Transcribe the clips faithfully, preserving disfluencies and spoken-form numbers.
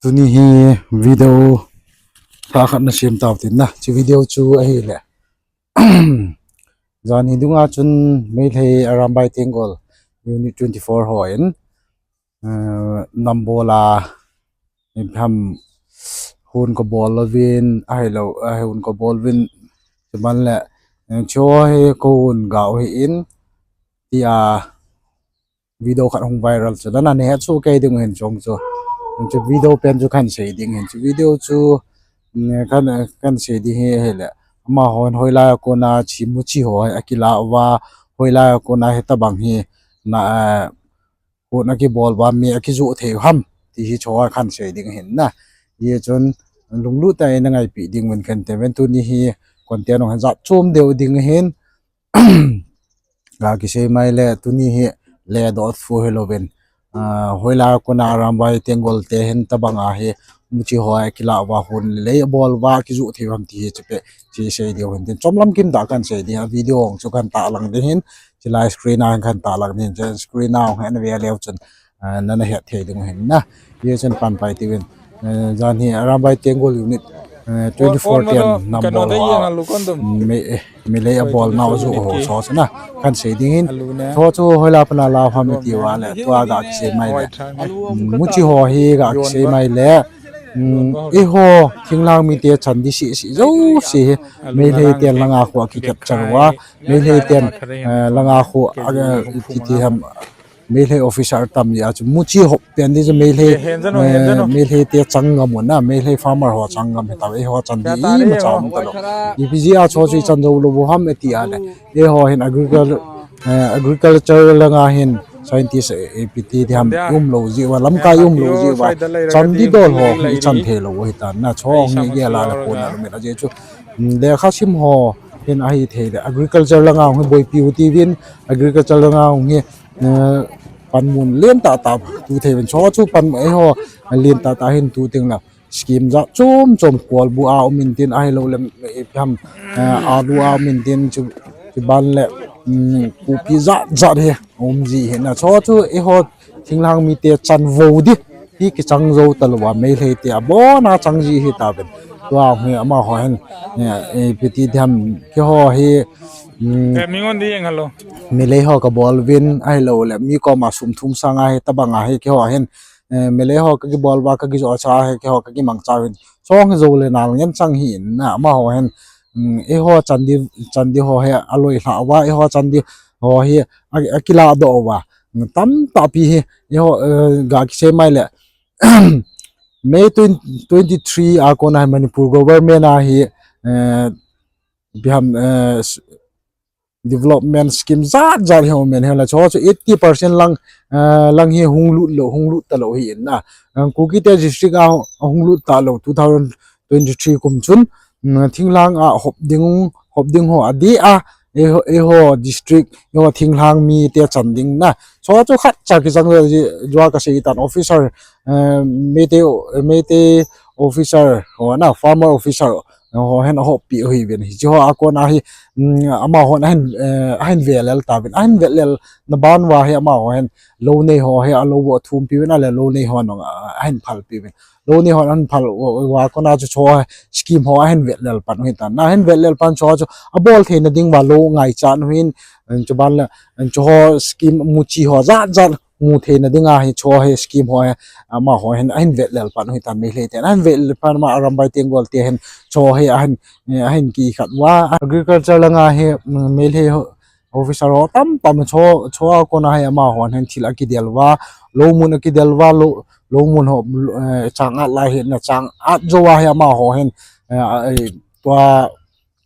Tuni hi video thah khat na sem tau tin na. Chu video chu ahile. Jan hi dunga chun Meitei Arambai Tenggol Unit twenty-four ho in, eh, nam bol a, ipi ham, hun ka bol uvin, ahilou, ah, hun ka bol uvin, chuban le, eh, chu hi ko hun ga u hi in, tia video khat hung viral chu. Nana ne het chu kei ding hin chong chu. Chu video pen chu kan sei ding hin. Chu video chu, mm, kan, kan sei ding hi, hile. Amahon hoilai a kona chi muchi ho hi akila uva, hoilai a kona hitabang hi na, eh, hun akibol uva mi akijoh thei u ham. Ti hi chu kan sei ding hin na. Hichun lunglut tah in na ngaipi ding uvin kan tem uvin tuni hi content hung jat chom deu ding hin. Ga kisei mai le tuni hi le dot fu hi louvin. Ah, hoilai a kona Arambai Tenggol te hin tabang a hi muchi ho akila uva hun lei bol uva kijoh thei u ham ti hi chu pe chi sei deu hin tin. Chomlam kim tah kan sei ding a video hung chu kan tahlang ding hin. Chi lai screen a hin kan tahlang ding hin. Chi screen a hung hin ve leu chun, ah, nana het thei ding hin na. Hichun pan pai ti uvin. Eh, jan hi Arambai Tenggol Unit, eh, twenty-four ten nam bol ho a, mm, mi, eh, Meitei a bol nau joh ho chu chu na kan sei ding hin. Chu chu hoilai a pana la ham ti uva le tua ga kisei mai le. Mm, muchi ho hi ga kisei mai le. Mm, eiho thinglhang mite chan di sisi jouse hi Meitei ten langa khu aki capture uva. Meitei ten, eh, langa khu, eh, ipi ti ham, Meitei officer tam jeh a chu muchi hop pen di chu Meitei, eh, Meitei te chang ngam u na, Meitei farmer ho chang ngam hi tave, eiho chan di imacha um talou. Ipi jeh a chu chu ichan jou lou u ham iti a le. Eiho hin agriculture, eh, agriculture langa hin scientist, eh, ipi ti ti ham um lou jeh uva, lamkai um lou jeh uva. Chan di dol ho ichan thei lou u hitan na, chu hung hi gel a le pona lou min a jeh chu. Mm, lekha sim ho hin ahi thei le. Agriculture langa hung hi boipi u ti uvin, agriculture langa hung hi, eh, panmun lentah tah tu thei uvin. Chu chu pan eiho lentah tah hin tu teng le. Scheme jat chom chom Kolbu a um in tin ahilou le, eh, ipi ham, eh, Alu a um in tin chu, chuban le, mm, kopi jat jat hi um ji hin na. Chu chu eiho thinglhang mite chan vou di hi kichang jou talou a, Meitei te abon a chang ji hi tauvin. Tua hi amaho hin, eh, ipi ti ham keiho hi, mm, Meitei ho ka bol uvin ahilou le mi koma sum thum sang a hi tabang a hi keiho hin, eh, Meitei ho ka kibol uva ka kijoh cha hi keiho ka kimangcha uvin. Chong hi jou le nal ngen chang hi in na amaho hin, mm, eiho chan di, chan di ho hi aloi lha uva, eiho chan di ho hi a, akila doh uva. Tamtah pi hi, eiho, eh, ga kisei mai le. May twenty twenty-three a kona hi Manipur government a hi, eh, ipi ham, eh, s-, development scheme jat jat hi um in hi la chu chu eighty percent lang, eh, lang hi hung lut lou, hung lut talou hi in na. Eh, Kuki te district a hung lut talou two thousand twenty-three kum chun, mm, thinglhang a hop ding, hop ding ho adeh a, eiho, eiho district, eiho thinglhang mite chan ding na. Chu chu khatcha kichang jou a ka sei tan officer, eh, Meitei, Meitei officer ho na, farmer officer ho hin ahop pi u hi uvin. Hiche ho a kona hi, mm, amahon ahin, eh, ahin velel tauvin. Ahin velel na ban uva hi amaho hin lou nei ho hi alou u athum pi uvin, ale lou nei ho nung, ah, ahin phal pi uvin. Lou nei ho ahin phal u, u, uva kona chu chu scheme ho ahin velel pan u hitan. Na ahin velel pan chu chu abol theina ding uva lou ngaichat u hin, eh, chuban le, eh, chu ho scheme muchi ho jat jat mu theina dinga hi chu hi scheme ho hi, amaho hin ahin velel pan u hitan Meitei te. Ahin velel pan ma Arambai Tenggol te hin chu hi ahin, eh, ahin kikhat uva. Agriculture langa hi, mm, Meitei ho, officer ho tam tam chu, chu a kona hi amaho hin thil akidel uva, lou mun akidel uva, lou, lou mun ho, eh, chang at lai hi na chang at jou a hi amaho hin, eh, a, eh, tua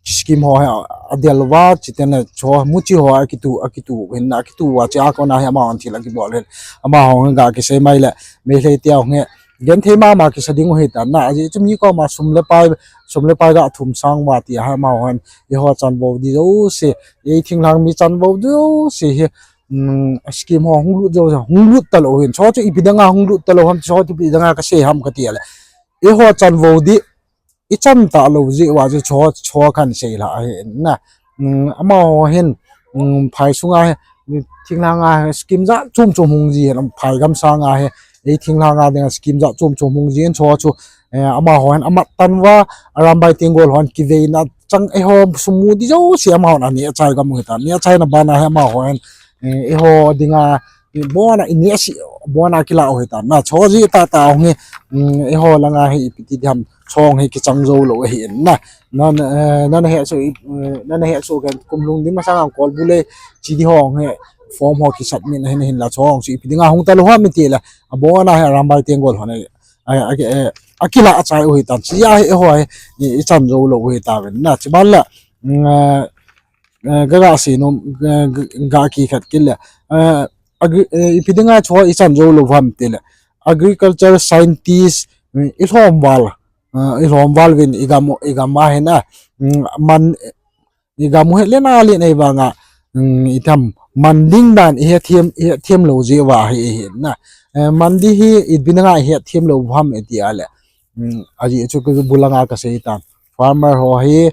scheme ho hi adel uva, chuteng le chu muchi ho akitu, akitu hin na akitu uva, chu a kona hi amahon thil akibol hin. Amaho hin ga kisei mai le, Meitei te ho hin, genthei mama kisa ding u hitan na, ajeh chu mi koma sum le pai, sum le pai ga thum sang uva ti a hi amaho hin, eiho chan vou di jouse, ei thinglhang mi chan vou di jouse hi, mm, scheme ho hung lut jou, hung lut talou hin. Chu chu ipi danga hung lut talou ham, chu chu ipi danga ka sei ham ka ti a le. Eiho chan vou di, ichan talou jeh uva chu chu, chu kan sei lha ahi na. Mm, amaho hin, mm, phai sunga hi, thinglhang a hi, scheme jat chom chom hung ji hin, phai gam sanga hi, ei thinglhang a dinga scheme jat chom chom hung jin, chu chu, eh, amaho hin amat tan uva, Arambai Tenggol hon kiveina chang eiho sum mu di jouse amahon aneh achai gam u hitan, neh achaina bana hi amaho hin, eh, eiho dinga, eh, abona ineh asi, abona kila u hitan, na chu ji tata hung hi, um, eiho langa hi ipi ti diham, chong hi kichang jou lou ahi in na. Nan, eh, nan he so, eh, nan he so kan kum lung ding masang ang kol bu le chi di hong hi form ho kisat min ahin, ahinla chong chu ipi dinga hung talou ham itile, abona hi Arambai Tenggol hon a, a, a, eh, akila achai u hitan, chi a hi eiho hi i, ichan jou lou u hitauvin na, chi ban la, mm, eh, eh, ga ga si nom, eh, ga, ga kikhat kit le, eh, agri-, eh, ipi dinga chu ichan jou lou ham itile, agriculture scientist, eh, ilhom val, eh, ilhom val uvin igam, igam a hin a, mm, man, igam u hi lena len ei vanga, mm, itham man ding dan ihethem, ihethem lou jeh uva hi, hi na. Eh, man di hi ipi dinga ihethem lou ham iti a le, mm, ajeh chu ka bu langa kasei tan. Farmer ho hi,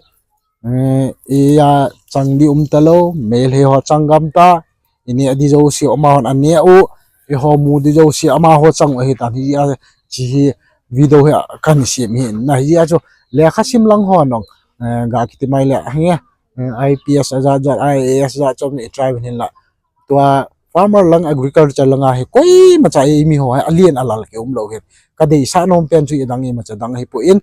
eh, iya chang di um talou, Meitei ho chang gam ta, ineh di jouse amahon aneh u, eiho mu di jouse amaho chang u ahitan, hijeh a chi hi video hi kan sem hi na, hijeh a chu lekha sim lang ho nong, eh, ga kiti mai le hi, eh, I P S ajat jat, I A S jat chom ni try hin la. Tua farmer lang, agriculture langa hi koimacha eimi ho hi alen alal kium lou hin. Ka deisah nom pen chu idang imacha dang ahipoi in,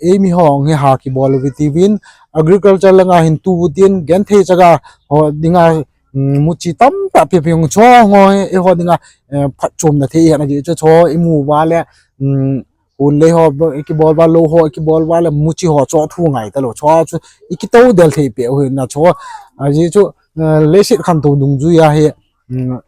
eimi ho hi ha kibol uve tiuvin, agriculture langa hin tu u tin, genthei chaga ho dinga, mm, muchi tamtah pipi hung chong ho hi, eiho dinga, eh, phatchomna thei hi ana di chu chu imu uva le, mm, hun lei ho, kibol uva lou ho, kibol uva le muchi ho chu thu ngai talou. Chu chu ikitou del thei peh u hi na chu. Ajeh chu, eh, leiset khantou dungjui a hi, mm,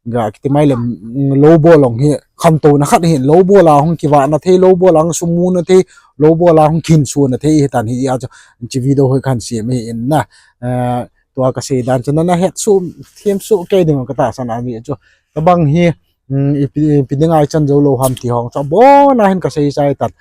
ga kiti mai le, mm, lou bol long hi khantouna khat hin, lou bol a hung kivahna thei, lou bol a hung sum muna thei, lou bol a hung kihinsona thei hitan, hijeh a chu chi video hi kan sem hi in na. Eh, tua kasei dan chu nana het soh, them soh kei ding ka tahsan a, ajeh chu tabang hi, mm, ipi, ipi dinga ichan jou lou ham ti hong chu abona hin kasei chai tan.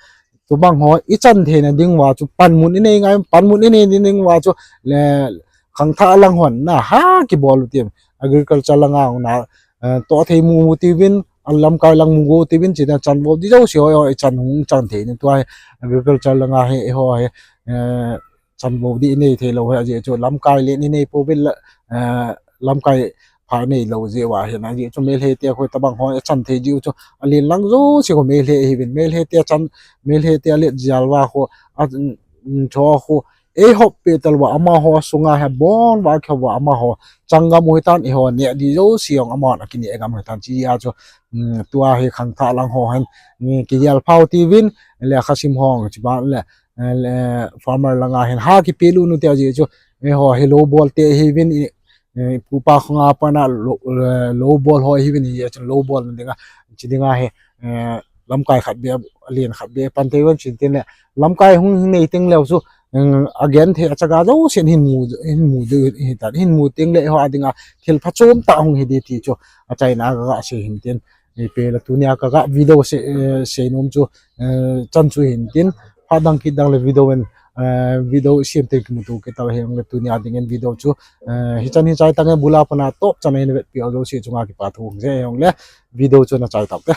Tubang ho ichan theina ding uva chu panmun inei ngai, panmun inei ding uva chu le khangthah lang hon na ha kibol u tin, agriculture langa hung na, eh, toh thei mu, mu tiuvin, alamkai lang mu go tiuvin, china chanvo di jouse ho, ho ichan hung chan thei ni tua hi, agriculture langa hi, eiho hi, eh, chanvo di inei thei lou hi, ajeh chu lamkai len inei pouvin la, eh, lamkai pha inei lou jeh uva hi na, ajeh chu Meitei te khu tabang ho ichan thei diu chu alen lang jouse khu Meitei ahiuvin, Meitei te chan, Meitei te alet jal uva khu, a, mm, chu khu, ei hop peh talou uva amaho sunga hi abon uva kihou uva amaho chang gam u hitan, eiho neh di jouse jong amahon akineh gam u hitan, chi a chu, mm, tua hi khangthah lang ho hin, mm, kigel phau tiuvin, lekha sim ho chi ban le, eh, le, farmer langa hin ha kipelut u te ajeh chu, eiho hi lou bol te ahiuvin, i, eh, pupa khonga pana lou, eh, lou bol ho ahiuvin, hijeh chun lou bolna dinga, chi dinga hi, eh, lamkai khat beh, alen khat beh pan thei uvin, chi tin le, lamkai hung nei teng leu chu, mm, agenthei achaga jousen hin mu, hin mu diu hitan, hin mu teng le eiho a dinga thil phachom tah hung hi di ti chu achaina a ka, kasei hin tin. Ipi le tunia ka, ka video sei, eh, sei nom chu, eh, chan chu hin tin. Phat dang kit dang le video in, eh, video sem teng kimuto kit tau, hijongle tunia dingin video chu, eh, hichan hin chai tange, bula pana top chan a hin vetpi u jouse chunga kipa thu hung sei, hijongle video chu na chai tau te.